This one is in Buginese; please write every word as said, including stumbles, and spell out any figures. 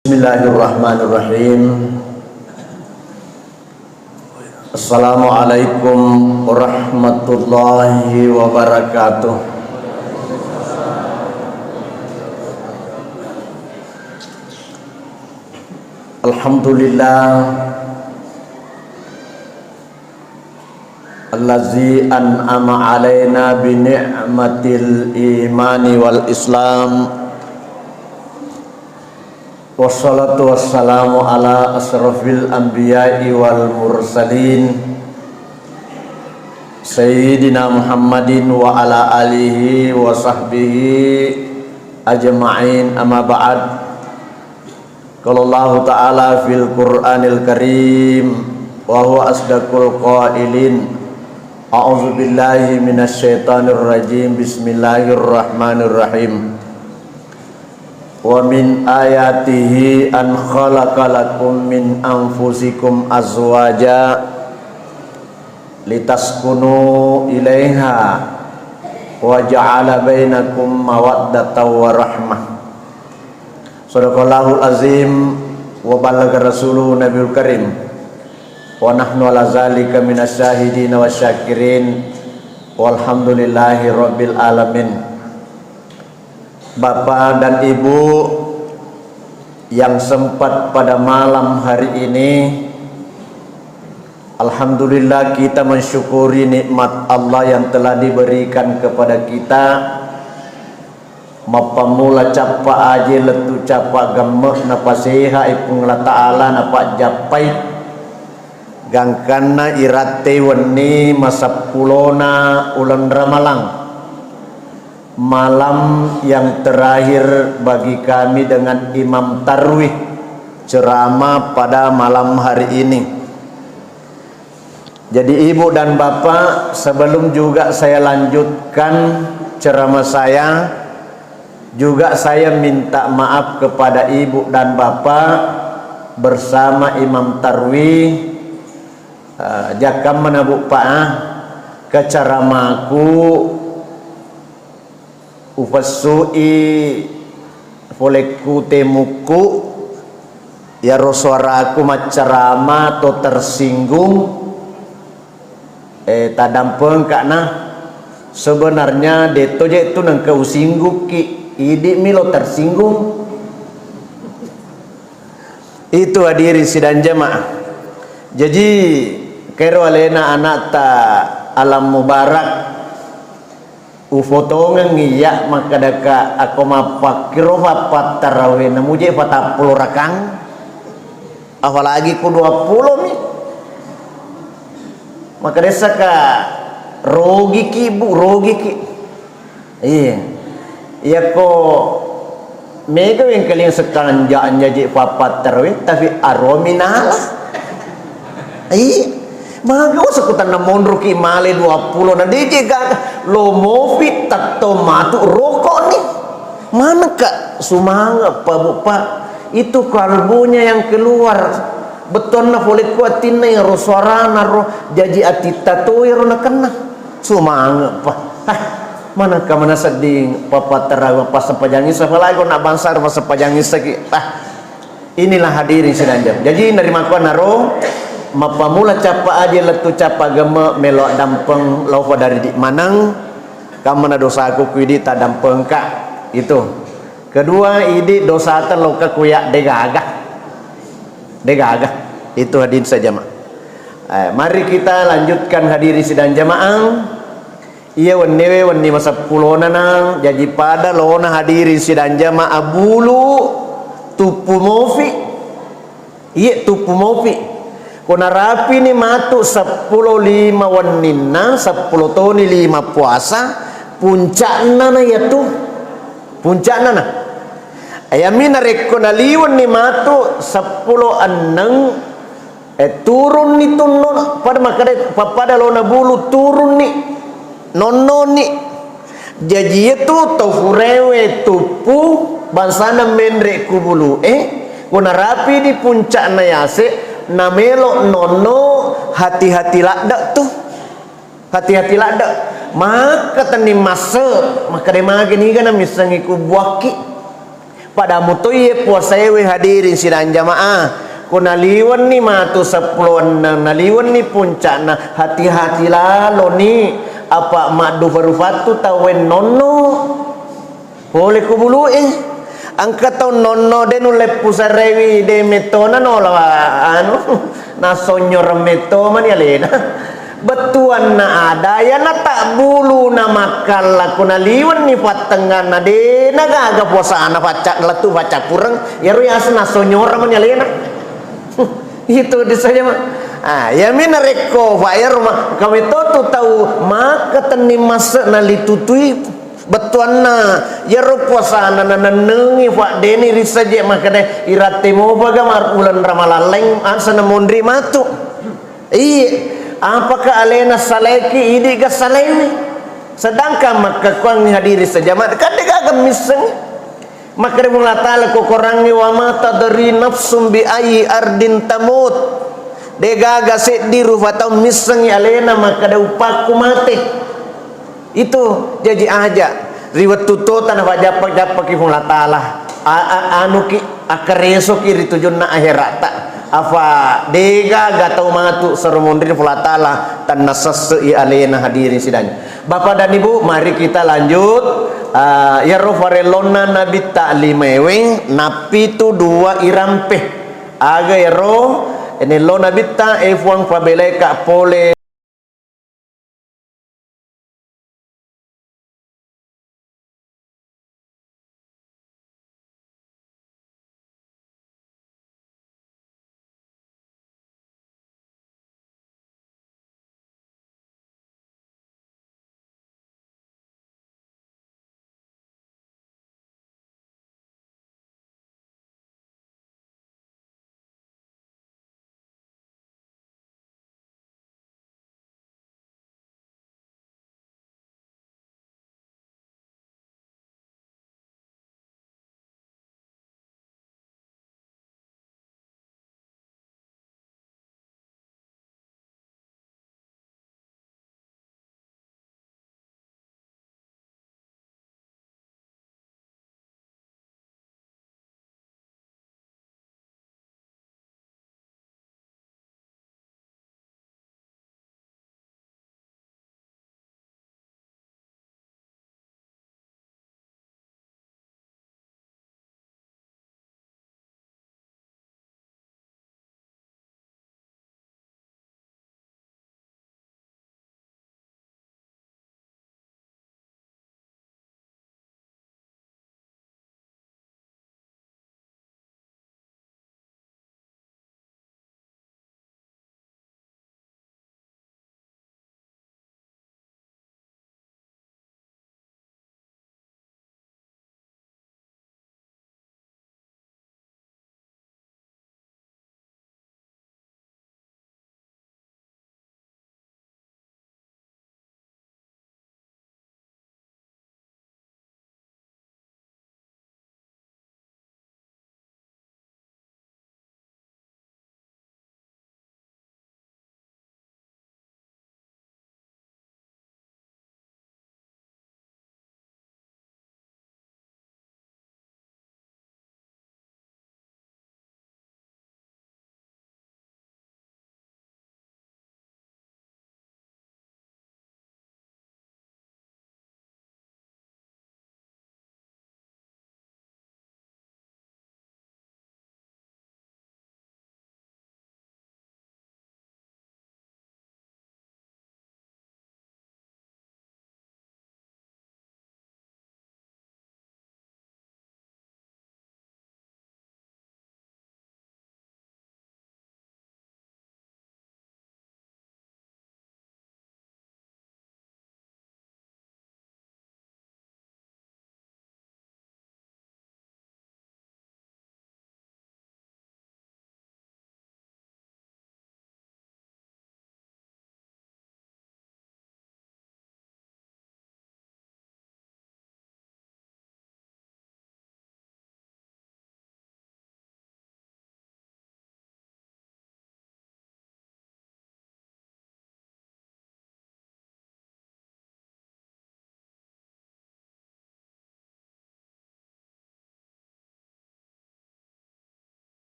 Bismillahirrahmanirrahim. Assalamualaikum warahmatullahi wabarakatuh. Alhamdulillah, allazi an'ama alaina bi ni'matil imani wal islam. Wassalatu wassalamu ala asrafil anbiya'i wal mursalin, Sayyidina Muhammadin wa ala alihi wa sahbihi ajma'in, amma ba'd. Qala Allahu ta'ala fil Qur'anil Karim, wa huwa asdaqul qailin. A'udzu billahi minasy syaithanir rajim. Bismillahirrahmanirrahim. Wa min ayatihi an khalaqa lakum min anfusikum azwaja litaskunu ilaiha wa ja'ala bainakum mawaddatan wa rahmah. Sadaqallahul azim wa ballagha rasuluhu nabiyul karim. Wa nahnu ala zalika minasy syahidin wasy syakirin. Walhamdulillahi rabbil alamin. Bapak dan Ibu yang sempat pada malam hari ini, alhamdulillah, kita mensyukuri nikmat Allah yang telah diberikan kepada kita. Mappammula cappa aje lettu cappa gemme, napasehai Puang Allah Ta'ala, napajjappai gangkanna iratte wenni maseppulona uleng Ramalang. Malam yang terakhir bagi kami dengan Imam Tarwih ceramah pada malam hari ini. Jadi, Ibu dan Bapak, sebelum juga saya lanjutkan ceramah saya, juga saya minta maaf kepada Ibu dan Bapak bersama Imam Tarwih. Eh, jakkamma na, Bu, Pak, ah, ke ceramaku ufessu'i folekku temukku, iyaro suaraku maccarama to tersinggung, eh, tadampengka'na. Sebenarnya detto je tu nengka usinggukki, idi'mi lo tersinggung. Itu hadirin sidang jamaah. Jadi, kero alena anakta Alam Mubarak, ufotongengngi iya makkadaka, ako mappakkiro pappattarawe namuje patappulo rakang, apalagi ku duappulo mi. Makkedessaka, rogiki, Bu, rogiki. Iya. Iyako mega wengkaling sekanja anjaji pappattarawe, tapi aromi nala. Iya. Maga usah kutanna monroki male duappulo na deje gaga lo mofi tatto matu rokok ni. Maneka sumanga pa, Bu, Pak. Itu kalbunya yang keluar. Bettuanna pole ku atinna iyaro suarana ro, jaji atitta to iyaro nakenna. Sumange'pa. Hah, manengka mana sedding pappattarawa passempajangngi, apalagi ko na bangsa ro passempajangngi saki. Ah, inilah hadirin sidang jamaah. Jaji narimakkuannaro, mappamula cappa aje lettu cappa gemme melo dampeng laupa dari di maneng, kammana dosaku ku idi tadampengka. Itu. Kedua, idi dosata loka kuya degaga. Degaga. Itu hadirin sidang jamaah. Eh, mari kita lanjutkan hadirin sidang jamaah. Iya wenniwe wenni maseppulona na, jaji pada lona hadirin sidang jamaah bulu tuppu mofi. Iya tuppu mofi. Ko narapini matu seppulo lima wenninna, seppulo toni lima puasa, puncakna na iyatu. Puncakna na. Ayami narekko naliwenni matu seppulo enneng, eh, turunni tunno, pada makkeda, pappada lona bulu turunni, nonnoni. Jaji iyatu tau furewe tuppu bangsana menre ku bulu e, ko narapini puncakna yase, namelo nonno, hati-hati ladde tu. Hati-hati ladde. Makkatenni masse, makkeda magi niga na missengi ku buakki. Pada mutoiye puasaewe hadirin sidang jamaah. Ko naliwenni matu seppulo enneng, naliwenni puncakna, hati-hati laloni, apa maddufa-rufattu tauwe nonno. Pole ku bulu'e. Engka tau nonno de nulle pusarewi de mettona nola anu nasonyoreng metto mani alena. Bettuanna ada, iyana tabbulu na makkalla ko naliwenni pattengnganna, de nagaga puasana pacca-, lettu paccappureng, iyaro yaseng nassonyoreng mani alena. Itu disaja, Ma. Ah, iyami narekko, Pak, iyaro ma-, kami to tu tau makkatenni masse nalitutui bettuanna, iyaro puasana nanennengi, Pak, deni risaje makkeda iratte mopaga mar-, uleng Ramalalleng, asana monri matu. Iye, apakah alena salaiki, idiga salaiwi? Sedangkan makkekkuangngi hadiri sejamaah, kan degaga misseng. Makkeda Puang Allah Ta'ala ko Korangnge, "Wa ma tadri nafsum bi ayyi ardin tamut." Degaga seddi rupa tau missengngi alena makkeda, "Upakku mate." Itu jaji aja ri wettu tota nafajappa-jappaki Puang Allah Ta'ala. A-, a-, anuki, akkaresoki ri tujunna aherata. Afa degaga tau matu sero monri Puang Allah Ta'ala, tanna sesse'i alena hadirin sidang. Bapak dan Ibu, mari kita lanjut. Ah, iyaro farellonna Nabitta limaewe, nappitu dua irampe. Aga iyaro, enello Nabitta, e Puang, pabelaika pole.